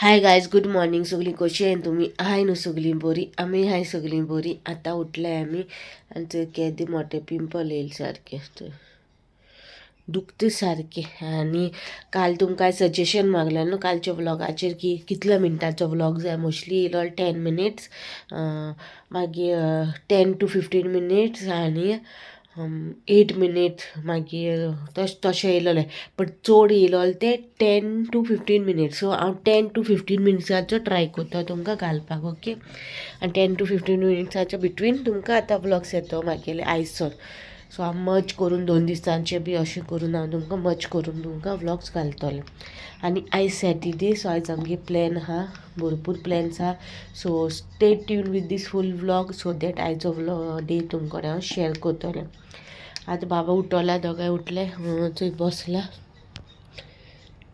Hi guys, good morning. सगळीं कशी आहे तुमी? हाय न्हू सगळीं बरी? आमी हाय सगळीं बरी. आतां उठले आमी आनी थंय केदे मोठे पिंपल येयले सारके, थंय दुखता सारकें. आनी काल तुमकां सजेशन मागलें न्हू कालच्या व्लॉगाचेर की कितल्या मिनटांचो व्लॉग जाय. मोस्टली येयलो 10 मिनिट्स, मागीर 10 टू 15 मिनिट्स आनी 8 मिनिट्स, मागीर तशें येयलोलें. बट चड येयलोलें ते 10 टू 15 मिनिट्स. सो हांव 10 टू 15 मिनिट्साचो ट्राय करता तुमकां घालपाक. ओके, आनी 10 टू 15 मिनिट्साच्या बिटवीन तुमकां आतां व्लॉग्स येतो मागेले आयसर. सो हांव मर्ज करून 2 दिसांचे बी अशें करून हांव तुमकां मर्ज करून तुमकां व्लॉग्स घालतलें. आनी आयज सॅटरडे, सो आयज आमगे प्लॅन आहा, भरपूर प्लॅन्स आहा. So stay tune with this full vlog so that आयचो व्लॉग डे तुमकां हांव शेअर करतलें. आतां बाबा उठोला, दोगांय उठले, थंय बसला.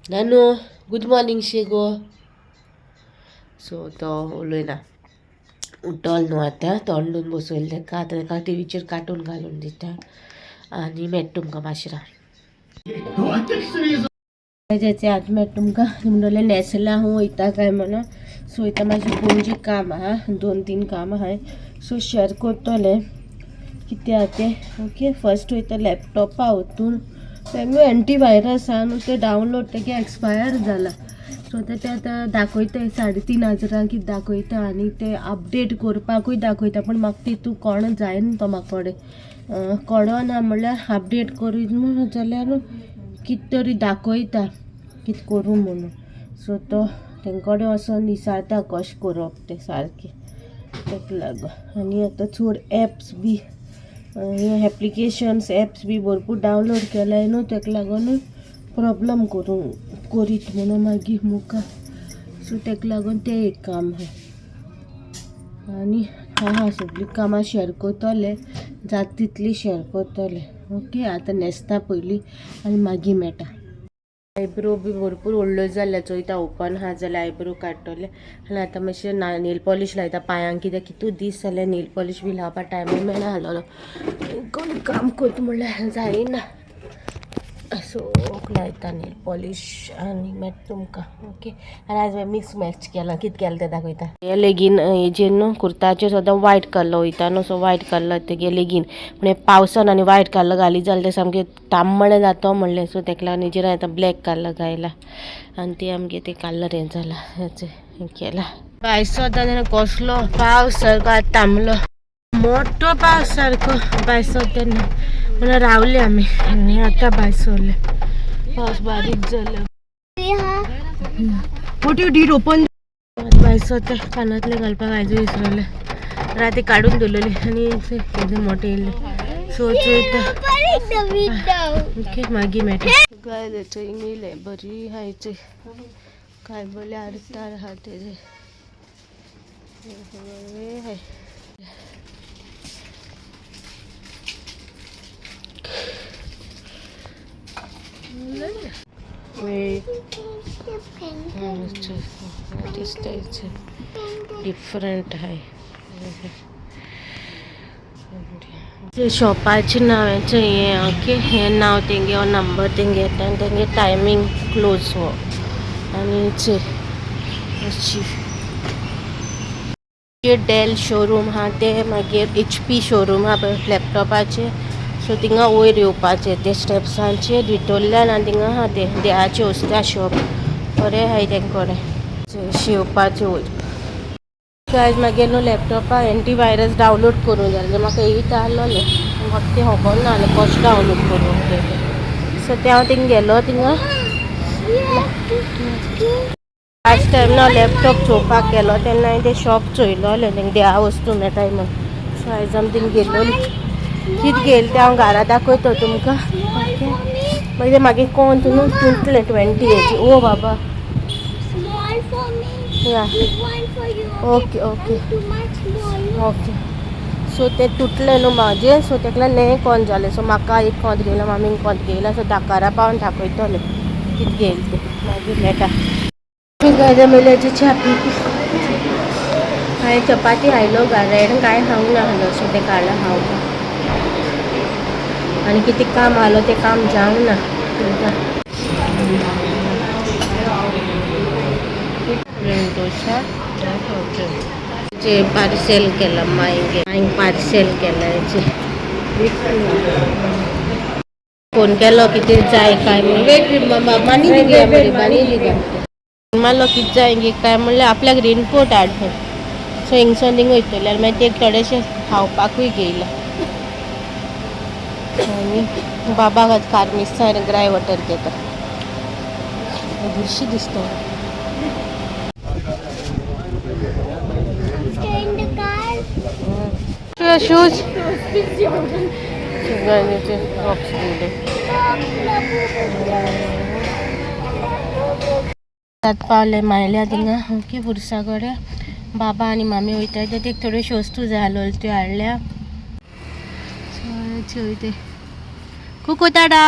नानू गुड मॉर्निंग शे गो. सो तो उलयना, उठोल न्हू आतां, तोंड धुवन बसयलें ताका. आतां ताका टिवीचेर कार्टून घालून दिता आनी मेळटा तुमकां मातशें. जेचे आतां मेळटा तुमकां. म्हणटलें नेसला हांव वयता काय म्हणून. सो वयता, मातशें पणजे काम आहा, 2-3 काम आहाय. सो शेअर करतलें कितें आहा तें. ओके, फर्स्ट वयता लॅपटॉपा वतून तेंगे एंटीवायरस आहा न्हू, तें डावनलोड तेगे एक्सपायर जाला. सो ते आतां दाखयता 3,500 कितें दाखयता आनी ते अपडेट करपाकूय दाखयता, पूण म्हाका तितू कोण जायना तो म्हाका कडेन कोडना म्हणल्यार अपडेट करीत म्हण जाल्यार कितें तरी दाखयता कितें करूं म्हणून. सो तो तेंचे कडेन वचोन विचारता कशें करप तें सारकें, तेका लागून. आनी आतां चड एप्स बी हे एप्लिकेशन्स एप्स बी भरपूर डावनलोड केल्याय न्हू, तेका लागून प्रॉब्लम करूं करीत म्हणून मागीर मुखार. सो तेका लागून तें एक काम आहा. आनी आहा सगळीं कामां शेअर करतले, जाता तितली शेअर करतले. ओके, आतां न्हेसता पयलीं आनी मागीर मेळटा. आयब्रो बी भरपूर व्हडल्यो जाल्या, चोयता ओपन आहा जाल्यार आयब्रो काडटले. आनी आतां मातशें नेल पॉलिश लायता पांयांक, कित्याक कितू दीस जाले नेल पॉलिश बी लावपा टायमूय मेळना आसलेलो. कोण काम करता म्हणल्यार जायना. सो लायता नेल पॉलिश आनी मेळटा तुमकां. ओके, आनी आयज हांवें मिक्स मॅच केलां, कितें केलें तें दाखयता. हे लेगीन हेजेर न्हू कुर्ताचेर सदां वायट कलर वयता न्हू, सो वायट कलर तेगे लेगीन पूण पावसान आनी वायट कलर घाली जाल्यार तें सामकें तांबडें जाता म्हणलें. सो तेका लागून हेजेर आतां ब्लॅक कलर घायला आनी ते आमगे ते कलर हें जाला, हें केलां. भायर सोदता तेन्ना कसलो पावस सारको आतां थांबलो, मोठो पावस सारको भायर सोदता तेन्ना म्हणून रावले आमी आनी आतां भायर सरले, पावस बारीक जालो. What you did open? भायर सोदता कानांतले घालपाक आयजूय विसरले, राती काडून दवरलेली आनी केदे मोठे येयल्ले. सो चोयता. ओके, मागीर मेळटा. गाय थंय येयले बरी आहाय थंय, काय बोले आरतार आहा तेजे बरें आहाय. दिसता डिफरंट आहे. शॉपाचें नांव हें. ओके, हें नांव तेंगे, हो नंबर तेंगे येता आनी तेंगे टायमींग क्लोज हो. आनी अशी डेल शोरूम आहा, ते मागीर HP showroom आहा पळय लॅपटॉपाचे. सो थिंगा वयर येवपाचें ते स्टेप्सांचेर भितरल्यान आनी थिंगा आहा तें देवाचें वस्त्या शॉप, बरें आहाय तेंचे कडेन शिंवपाचें वयर. आयज मागीर न्हू लॅपटॉपार एंटीवायरस डावनलोड करूंक जाय जाल्यार म्हाका येयता आसलोलें, म्हाका तें खबर ना जालें कशें डावनलोड करूंक तें. सो तें हांव थिंगा गेलो, थिंगा लास्ट टायम ना लॅपटॉप चोवपाक गेलो तेन्ना हांवें तें शॉप चोयलोलें, तेंगे देवा वस्तू मेळटाय म्हूण. सो आयज आमी थिंगा गेलोली, कितें घेयलें तें हांव घरा दाखयता तुमकां. ओके, मागीर मागीर कोण न्हू तुटलें 20 हेजी. ओ बाबा. Yeah. Okay okay okay. So ते तुटलें न्हू म्हाजें, सो तेका लागून नें कोंत जालें. सो म्हाका एक कोंत घेयला, मामीक कोंत घेयला. सो दाकारा पावन दाखयतलें कितें घेयलें तें, मागीर मेळटा. मेल्याची च्या पी. हांवें चपाती खायलो घरा, कांय खावंक ना आसलो. सो तें काडलां खावपाक आनी कितें काम आसलो तें काम जावंक ना. डोसा. जे पार्सल केलं मायंगे, मायंग पार्सल केलं. याचे फोन केलो कितें जाय काय म्हणून. वेट, मानी दिली मरे, मानी दिली. मारलो कितें जाय काय म्हणल्यार आपल्याक रेनकोट हाड. सो हिंगसोन थिंग वयतले आनी मागीर ते थोडेशे खावपाकूय घेयला. आनी बाबाक आतां कार्मिसान ग्राय वॉटर घेता. बुरशी दिसता. शूज बॉक्स दिले. पावले मायल्या थिंगा. ओके, बुरसा कडेन बाबा आनी मामी वयता. ते थोड्योश्यो वस्तू जाय आसल्यो, त्यो हाडल्या. चोय कुकू टाटा.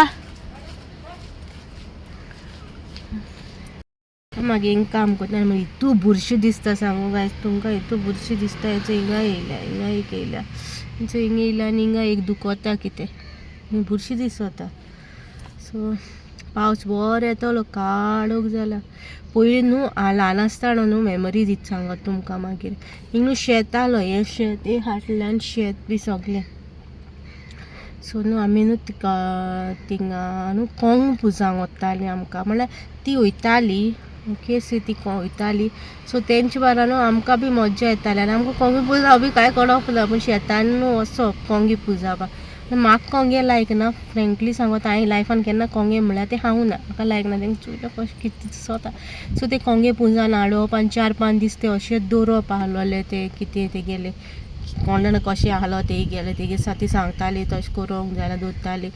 मागीर काम करता मागीर इतू बुरशी दिसता. सांगू गायज तुमकां, इतू बुरशी दिसता. हेचो हिंगा येयल्या, हिंगा एक येयल्या, हेचो हिंगा येयल्या आनी हिंगा एक दुखोता कितें बुरशी दिसता. सो पावस बरो येतलो, काळोख जाला. पयलीं न्हू ल्हान आसतना न्हू मेमरीज इत सांगत तुमकां. मागीर हिंग न्हू शेत आहलो, हें शेत, हे फाटल्यान शेत बी सगलें. सो न्हू आमी न्हू तिका थिंगा न्हू कोंग पुजांक वतालीं आमकां, म्हणल्यार ती वयताली. ओके, सो ती वयताली, सो तेंचे बारा न्हू आमकां बी मज्जा येताली. आनी आमकां कोंगी पुजा बी कांय कळप ना, पूण शेतान न्हू वचप कोंगी पुजावपाक. म्हाका कोंगे लायक ना, फ्रेंकली सांगता. हांवें लायफान केन्ना कोंगे म्हणल्यार तें खावूं ना, म्हाका लायक ना. तेंका चोयलें कशें कितें दिसता. सो ते कोंगे पुंजावन हाडप आनी 4-5 दीस ते अशेंच दवरप आहलोले. ते कितें तेगेले कोण जाणा कशें आहलो, ते गेले तेगे साथी सांगताली तशें करूंक जाल्यार दवरताली.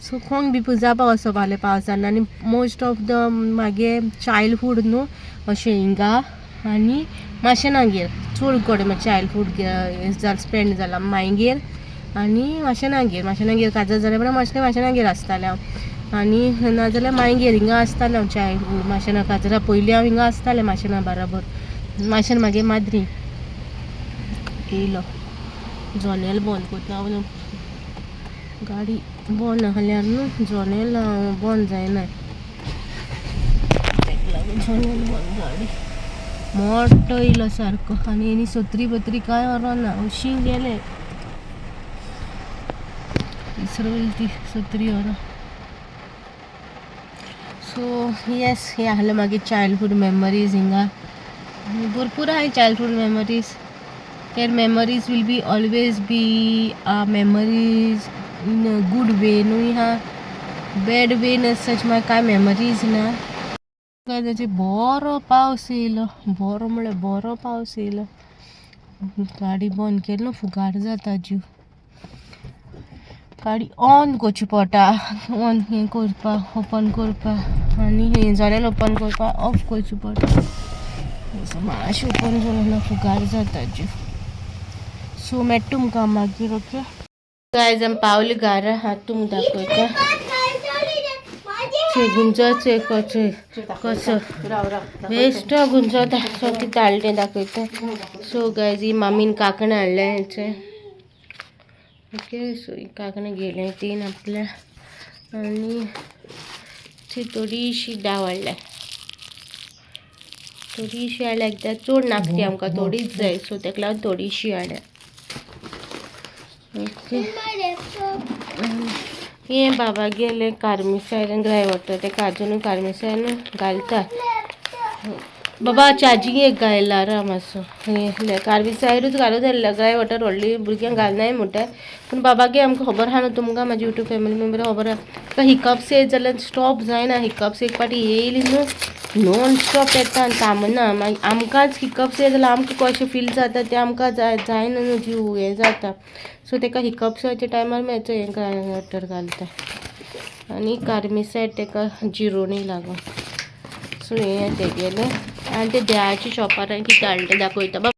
सो कोंग बी पुजावपाक वचप आहलें पावसान. आनी मोस्ट ऑफ the म्हागे चायल्डहूड न्हू अशें हिंगा आनी माशेनागेर चड कडेन म्हाजें चायल्डहूड स्पेंड जाला, मांयगेर आनी माशेनागेर. माशेनागेर काजार जालें पण माशेनागेर आसतालें हांव, आनी नाजाल्यार मांयगेर हिंगा आसतालें हांव. चायल्डहूड माशेना काजरा पयलीं हांव हिंगा आसतालें माशेना बराबर. माशेन मागीर माद्री येयलो. जनेल बंद करता हांव, गाडी बंद आहल्यार न्हू जनेल बंद जायना, तेका लागून जनेल बंद. गाडी मोठो येयलो सारको आनी हेणी सत्री बत्री कांय व्हरोना, अशी गेले. विसरली ती सत्री व्हरो. सो येस, हे आहले मागीर चायल्डहूड मेमरीज. हिंगा भरपूर आहाय चायल्डहूड मेमरीज. ते memories will be always be memories in a good way न्हू हा, बॅड वे सच मागीर कांय मेमरीज ना. ताचे बरो पावस येयलो, बरो म्हळ्यार बरो पावस येयलो. गाडी बंद केली न्हू फुगार जाता जीव. गाडी ऑन करची पडटा, ऑन हें करपाक, ओपन करपाक आनी हें जनेल ओपन करपाक ऑफ करची पडटा. मातशें ओपन केलें ना फुगार जाता जीव. सो मेळटा तुमकां मागीर. ओके गायज, आमी पावली घरा. हांव तुमकां दाखयता. गुंजोच कसो बेश्टो गुंजोता. सो कितें हाडलें तें दाखयता. सो गायज, ही मामीन कांकणां हाडल्या हेचे. ओके, सो ही कांकणां घेयलें तीन आपल्या आनी ती थोडीशी डाव हाडल्या, थोडीशी हाडल्या कित्याक चड नाका ती आमकां, थोडीच जाय. सो तेका लागून थोडीशी हाडल्या. ओके, हें बाबा गेले कार्मिसायन ग्राय वॉटर, तेका आजुनूय कार्मिसायन घालता बाबा. चार्जींग एक घायला रा मातसो. हें कार्मिसायरूच घालून धरला, ग्राय वॉटर व्हडली भुरग्यांक घालनाय म्हणटा, पूण बाबागे आमकां खबर आहा न्हू तुमकां, म्हाजी यूट्यूब फॅमिली मेंबर खबर आहा, ताका हिकप्स येत जाल्यार स्टॉप जायना. हिकप्स एक पाटी येयली न्हू नॉन स्टॉप येता आनी थांबना. मागीर आमकांच हिकप्स येत जाल्यार आमकां कशें फील जाता तें आमकां जायना न्हू, जीव हें जाता. सो ताका हिकप्साच्या टायमार मातसो हें ग्राय वॉटर घालता आनी कार्मिसायड ताका जिरोणी लागून. सो हें तेगेलें आनी ते देवाच्या शॉपार हांवें कितें हाडलें दाखयता.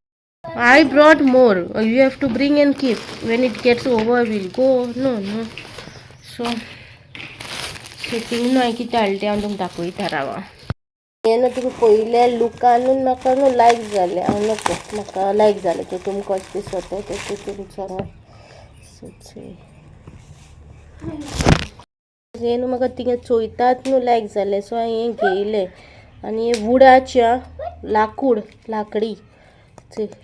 I brought more. You have to bring and keep. When it gets over, we'll go. No, no. So, so thing न्हू हांवें कितें हाडलें तें हांव तुमकां दाखयता, रावा. हें न्हू तुका पयल्या लुकानूच म्हाका न्हू लायक जालें. हांव नको, म्हाका लायक जालें तें. तुमकां कशें दिसता तें तुमकां सांगा. सो हें न्हू म्हाका थिंगा चोयतात न्हू लायक जालें, सो हांवें हें घेयलें आनी हें वुडाचें. लाकूड लाकडी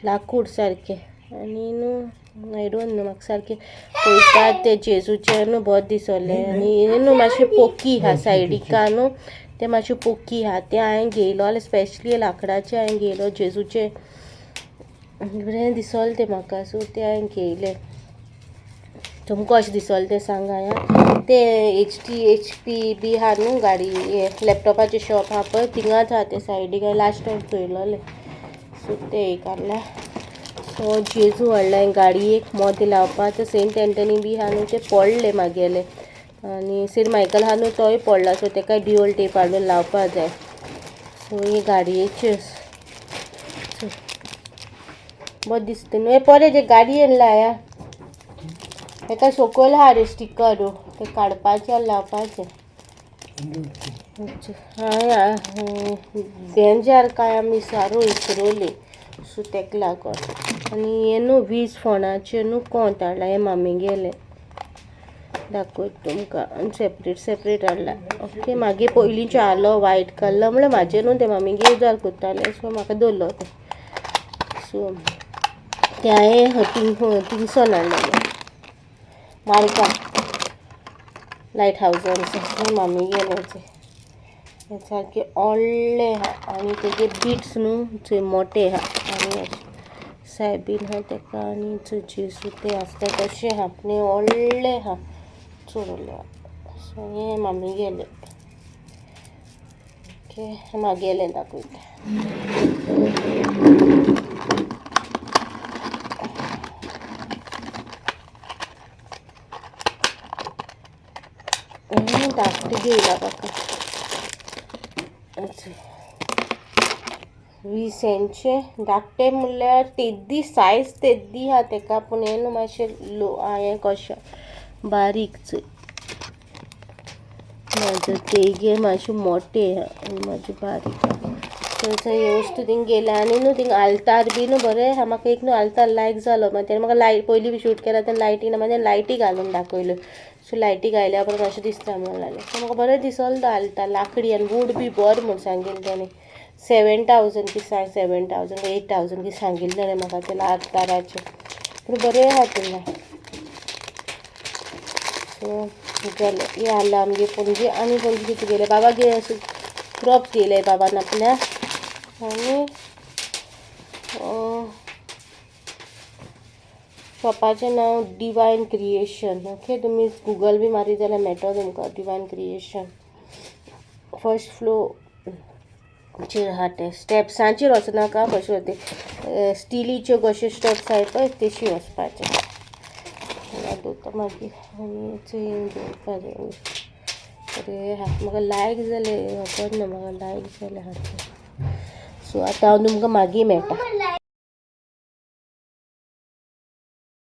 लाकूड सारकें आनी न्हू I don't न्हू म्हाका सारकें पळयता तें जेजूचें न्हू बरें दिसलें आनी हें न्हू मातशें पोकी आहा सायडीका न्हू तें मातशें पोकी आहा तें हांवें घेयलो स्पेशली लाकडाचें हांवें घेयलो जेजूचें बरें दिसोलें तें म्हाका सो तें हांवें घेयलें. तुमकां कशें दिसलें तें सांगा. तें एच पी बी आहा न्हू गाडी हें लॅपटॉपाचें शॉप आहा पळय थिंगाच आहा तें सायडीक हांवें लास्ट टायम चोयलोलें. सो तें एक हाडलां. सो जेजू हाडला गाडयेक मोदें लावपा. सेंट एंटनी बी आहा न्हू तें पडलें मागेलें आनी सेंट मायकल आहा न्हू तोय पडला. सो तेका ड्युअल टेप हाडून लावपा जाय. सो ही गाडयेच्यो बरें दिसता न्हू. हें परे जे गाडयेन लाया तेका सकयल आहा रे स्टिकर ते काडपाचें आनी लावपाचें. हांवें बेंजार काय आमी सारो इसरोली सो तेका लागून. आनी हें न्हू 20 फोणाचें न्हू कोंत हाडलां हें मामीगेलें दाखयता तुमकां. आनी सेपरेट सेपरेट हाडला. ओके मागीर पयलींचें आहलो वायट कलर म्हणल्यार म्हाजें न्हू तें मामीगेर उजार करतालें सो म्हाका दवरलो तें. सो तें हांवें थिंगसोन हाडलेलें मारका लायट हावजान मामीगेलें तें सारकें व्हडलें आहा आनी तेजे बिट्स न्हू थंय मोटे आहा आनी सायबीन आहा तेका आनी जेजू तें आसता तशें आहा पूण व्हडलें आहा चड व्हडलें आहा. सो हें मामीगेलें. ओके म्हागेलें दाखयता. धाकटें घेयला म्हाका 20 इंचे धाकटें म्हणल्यार तेद्दी सायज तेद्दी आहा तेका पूण हें न्हू मातशें लो हें कशें बारीक चोय म्हाजो तेगे मातशें मोटें आहा आनी म्हाजें बारीक आहा. सो हे वस्तू थिंग गेल्या आनी न्हू थिंग आल्तार बी न्हू बरें आहा. म्हाका एक न्हू आल्तार लायक जालो. मागीर तेणें म्हाका लायट पयलीं बी शूट केला तेन्ना लायटी ना मागीर लायटी घालून दाखयल्यो. सो लायटी घायल्या उपरांत मातशें दिसता म्हणून लागलें. सो म्हाका बरें दिसलो तो आल्तार लाकडी आनी वूड बी बरें म्हूण सांगिल्लें तेणें. 7000 की 7000 8000 की सांगिल्लें तेणें म्हाका ते आल्ताराचें पूण बरें आहा थिंगा. सो जालें हें हाडलां आमगे पणजे. आनी पणजे कितें गेलें बाबा गे क्रॉप्स घेयले बाबान आपल्या. आनी शॉपाचें नांव डिवायन क्रिएशन. ओके तुमी गुगल बी मारीत जाल्यार मेळटलो तुमकां डिवायन क्रिएशन. फर्स्ट फ्लोर आहा तें. स्टेप्सांचेर वचनाका कशें तें स्टिलीच्यो कश्यो स्टेप्स आहाय पळय तेशी वचपाचें. दवरता मागीर आनी दवरपा जाय. बरें आहा म्हाका लायक जालें खबर ना म्हाका लायक जालें आहा. सो आतां हांव तुमकां मागीर मेळटा.